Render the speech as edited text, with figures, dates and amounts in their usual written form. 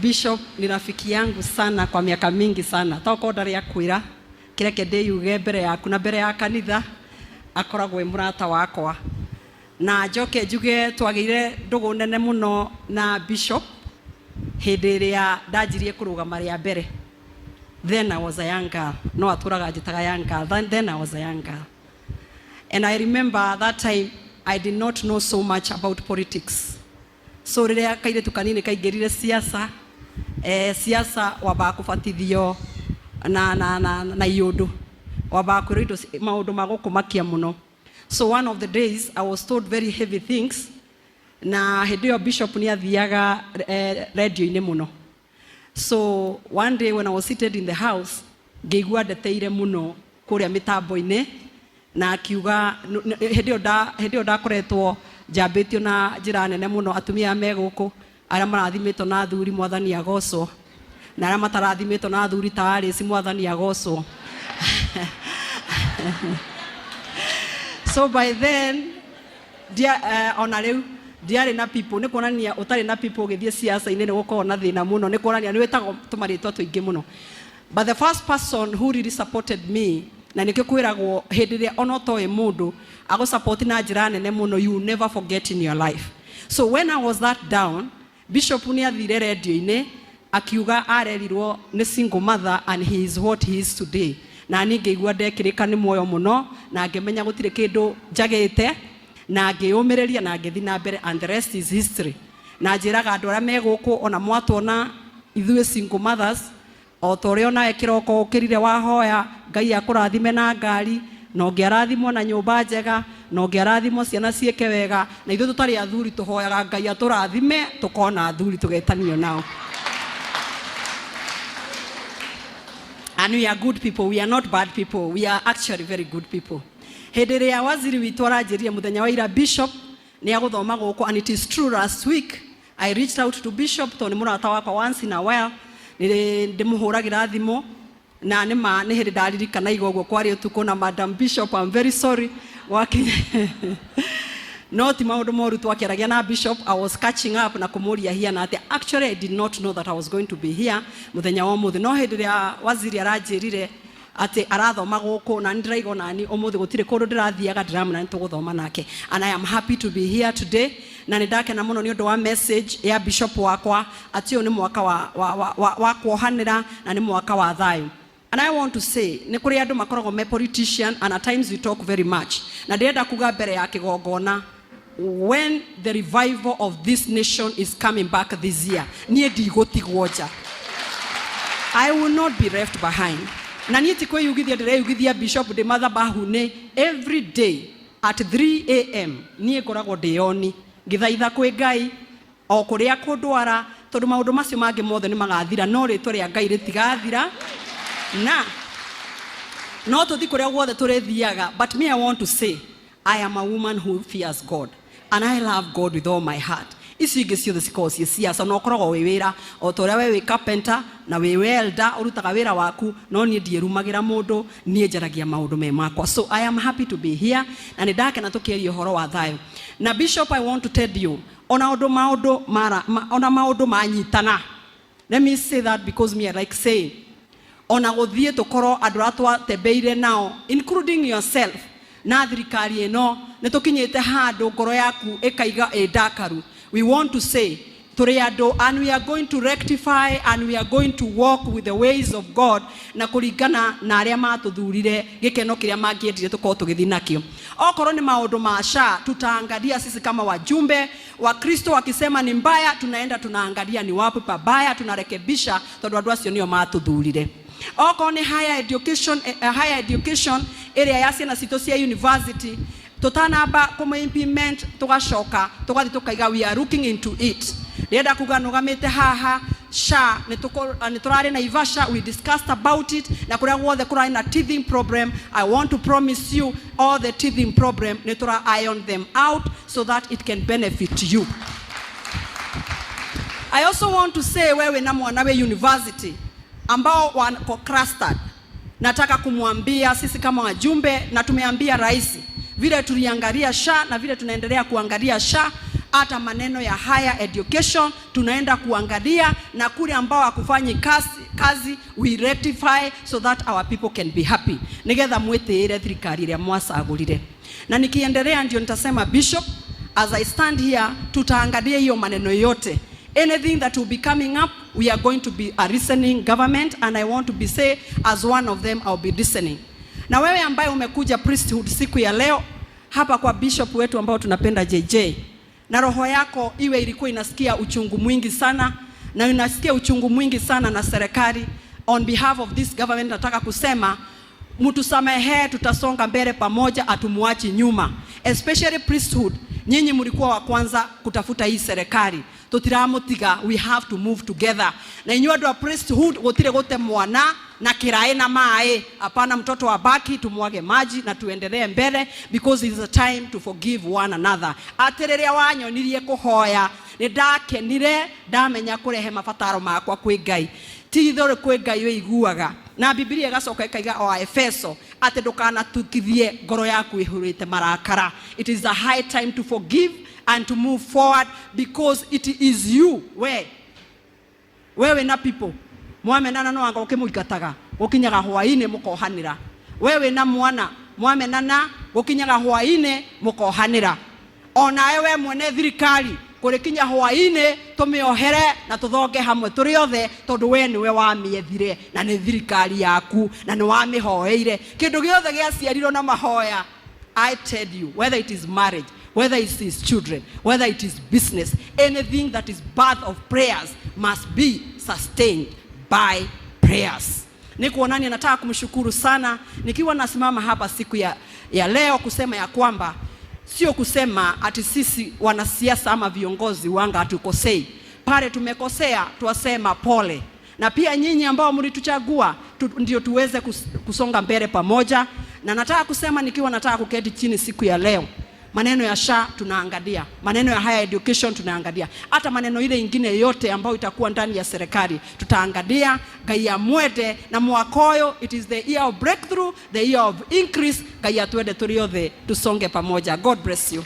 Bishop ni rafiki yangu sana kwa miaka mingi sana. Tokorwo ndarĩ akwĩra, kĩreke ndĩyuge mbere yaku na mbere ya kanitha, akoragwo e mũrata wakwa. Na njoke njuge twagĩire ndũgũ nene mũno na Bishop hĩndĩ ĩrĩa ndanjirie kũrũgama rĩa mbere. Then I was a young girl. No atũraga anjĩtaga young girl. Then I was a young girl. And I remember that time I did not know so much about politics. So rĩrĩa kairĩtu kanini kaingĩrire siasa, siasa wambaga kũbatithio na iũndũ. Wambaga kwĩrwo indo maũndũ ma gũkũmakia mũno. So one of the days I was told very heavy things, na hĩndĩ ĩyo Bishop nĩ athiaga radio-inĩ mũno. So one day when I was seated in the house, ngĩigua ndeteire mũno kũrĩa mĩtambo-inĩ, na akiuga, hĩndĩ ĩyo ndakoretwo njambĩtio na njĩra nene mũno, atumia me gũkũ arĩa marathimĩtwo na athuri mwathani agocwo, na arĩa matarathimĩtwo na athuri ta Alice mwathani agocwo. So by then, ona rĩu ndiarĩ na people, nĩ kuonania ũtarĩ na people ũgĩthiĩ siasa-inĩ nĩ gũkorwo na thĩna mũno, nĩ kuonania nĩ wĩtagwo tũmarĩtwa tũingĩ mũno. But the first person who really supported me, na nĩkĩo kwĩragwo hĩndĩ ĩrĩa ona ũtoĩ mũndũ agũsupport na njĩra nene mũno, you never forget in your life. So when I was that down, Bishop nĩ athire radio-inĩ akiuga arerirwo nĩ single mother and he is what he is today. Na niĩ ngĩigua ndekĩrĩka nĩ muoyo mũno, na ngĩmenya gũtirĩ kĩndũ njagĩte, na ngĩyũmĩrĩria na ngĩthiĩ na mbere, and the rest is history. Na njĩraga andũ arĩa me gũkũ, ona mwatuona ithuĩ single mothers, o ta ũrĩa onawe kĩroko ũkĩrire wahoya Ngai akũrathime na ngari, na ũngĩ arathimwo na nyũmba njega, na ũngĩ arathimwo ciana ciĩke wega, na ithuĩ tũtarĩ athuri tũhoyaga Ngai atũrathime tũkona athuri tũgetanio nao. And we are good people, we are not bad people, we are actually very good people. Hĩndĩ ĩrĩa waziri witũ aranjĩrire mũthenya wa ira Bishop nĩ agũthoma gũkũ, and it is true, last week I reached out to Bishop tondũ nĩ mũrata wakwa, once in a while nĩ ndĩmũhũragĩra thimũ, na nĩ ma nĩ hĩndĩ ndaririkana iga ũguo kwarĩ ũtukũ, na Madam Bishop, I'm very sorry wakinya no ti maũndũ moru twakĩaragia na Bishop. I was catching up na kũmũria hiana atĩa. Actually I did not know that I was going to be here mũthenya wa ũmũthĩ, no hĩndĩ ĩrĩa waziri aranjĩrire atĩ arathoma gũkũ, na nĩ ndĩraigua nani ũmũthĩ gũtirĩ kũndũ ndĩrathiaga, ndĩramũna nĩ tũgũthoma nake, and I am happy to be here today. Na nĩ ndakena mũno nĩ ũndũ wa message ya Bishop wakwa atĩ ũyũ nĩ mwaka wa kuohanĩra na nĩ mwaka wa thayũ. And I want to say, nĩ kũrĩ andũ makoragwo me politician, and at times we talk very much. Na ndĩrenda kuga mbere ya kĩgongona, when the revival of this nation is coming back this year, niĩ ndigũtigwo nja. I will not be left behind. Na niĩ ti kwĩyugithia ndĩreyugithia Bishop ndĩ mathabahu-inĩ every day at 3 a.m. Niĩ ngoragwo ndĩyoni ngĩthaitha kwĩ Ngai o kũrĩa kũndwara, tondũ maũndũ macio mangĩ mothe nĩ magathira, no rĩtwa rĩa Ngai rĩtigathira, na no tũthi kũrĩa guothe tũrĩthiaga. But me, I want to say I am a woman who fears God and I love God with all my heart. Icio ingĩ ciothe cikoragwo ciĩ ciaca, na ũkoragwo wĩ wĩra o ta ũrĩa we wĩ carpenter na wĩ welder ũrutaga wĩra waku, no niĩ ndiĩrumagĩra mũndũ, niĩ njaragia maũndũ me makwa. So I am happy to be here, na nĩ ndakena tũkĩaria ũhoro wa thayũ. Na Bishop, I want to tell you, ona ũndũ maũndũ mara ona maũndũ manyitana, let me say that because me I like saying, ona gũthiĩ tũkorwo andũ arĩa twatembeire nao including yourself na thirikari ĩno nĩ tũkinyĩte handũ ngoro yaku ĩkaiga ĩ ndakaru, we want to say tũrĩ andũ, and we are going to rectify and we are going to walk with the ways of God na kũringana na arĩa matũthurire gĩkeno kĩrĩa mangĩendire tũkorwo tũgĩthiĩ nakĩo. Okorwo nĩ maũndũ ma SHA, tutaangalia sisi kama wajumbe wa Kristo, wakisema ni mbaya, tunaenda tunaangalia ni wapi pabaya, tunarekebisha, tondũ andũ acio nĩo matũthurire. Okorwo nĩ higher education, higher education ĩrĩa ya ciana citũ cia university, tutanamba kũmĩ implement, tugacoka tugathiĩ tukaiga we are looking into it. Ndĩrenda kuga nũgamĩte haha, SHA nĩ tũrarĩ Naivasha, we discussed about it, na kũrĩa guothe kũrarĩ na teething problem, I want to promise you all the teething problem nĩ tũra iron them out so that it can benefit you. I also want to say, wewe na mwana we university ambao wako clustered, nataka kumwambia sisi kama wajumbe, na tumeambia rais vile tuliangalia SHA na vile tunaendelea kuangalia SHA. Hata maneno ya higher education tunaenda kuangalia, na kule ambao hakufanyi kazi we rectify so that our people can be happy, nigetha mwitiire thirikari ĩrĩa mwacagũrire. Na nikiendelea ndio nitasema, Bishop, as I stand here, tutaangalia hiyo maneno yote. Anything that will be coming up, we are going to be a listening government, and I want to be say as one of them, I'll be listening. Na wewe ambaye umekuja priesthood siku ya leo hapa kwa bishop wetu ambao tunapenda JJ, na roho yako iwe ilikuwa inasikia uchungu mwingi sana na inasikia uchungu mwingi sana na serikali, on behalf of this government nataka kusema mtusamehe, tutasonga mbele pamoja, hatumuachi nyuma. Especially priesthood, nyinyi mlikuwa wa kwanza kutafuta hii serikali, tutiramutiga, we have to move together. Na inyuĩ andũ a priesthood, gutire gute mwana na kiraĩ na maĩ, hapana. Mtoto abaki, tumwage maji na tuendelee mbele, because it is a time to forgive one another. Atĩ rĩrĩa wanyonirie kũhoya, nĩ ndakenire, ndamenya kũrehe mabataro makwa kwĩ Ngai. Ti itherũ kwĩ Ngai wĩiguaga, na Bibilia ĩgacoka ĩkaiga o Efeso atĩ ndũkanatukithie ngoro yaku ĩhũrĩte marakara. It is a high time to forgive and to move forward, because it is you we wewe na people mwamenana no anga ũkĩmũingataga, gũkinyaga hwaĩ-inĩ mũkohanĩra. We wĩna mwana, mwamenana, gũkinyaga hwaĩ-inĩ mũkohanĩra. Onawe we mwene thirikari, kũrĩkinya hwaĩ-inĩ tũmĩohere na tũthonge hamwe tũrĩ othe, tondũ we nĩwe wamĩethire na nĩ thirikari yaku na nĩ wamĩhoeire. Kĩndũ gĩothe gĩaciarirwo na mahoya, I tell you, whether it is marriage, whether it is children, whether it is business, anything that is birth of prayers must be sustained by prayers. Ni kuonania nataka kumshukuru sana nikiwa nasimama hapa siku ya leo kusema ya kwamba sio kusema ati sisi wanasiasa ama viongozi wanga hatukosei. Pale tumekosea twasema pole, na pia nyinyi ambao mlituchagua ndio tuweze kusonga mbele pamoja. Na nataka kusema nikiwa nataka kuketi chini siku ya leo, maneno ya SHA tunaangalia, maneno ya higher education tunaangalia, hata maneno ile ingine yote ambayo itakuwa ndani ya serikali tutaangalia. Ngai amwende na mwakoyo, it is the year of breakthrough, the year of increase. Ngai atwende tũrĩ othe tusonge pamoja. God bless you.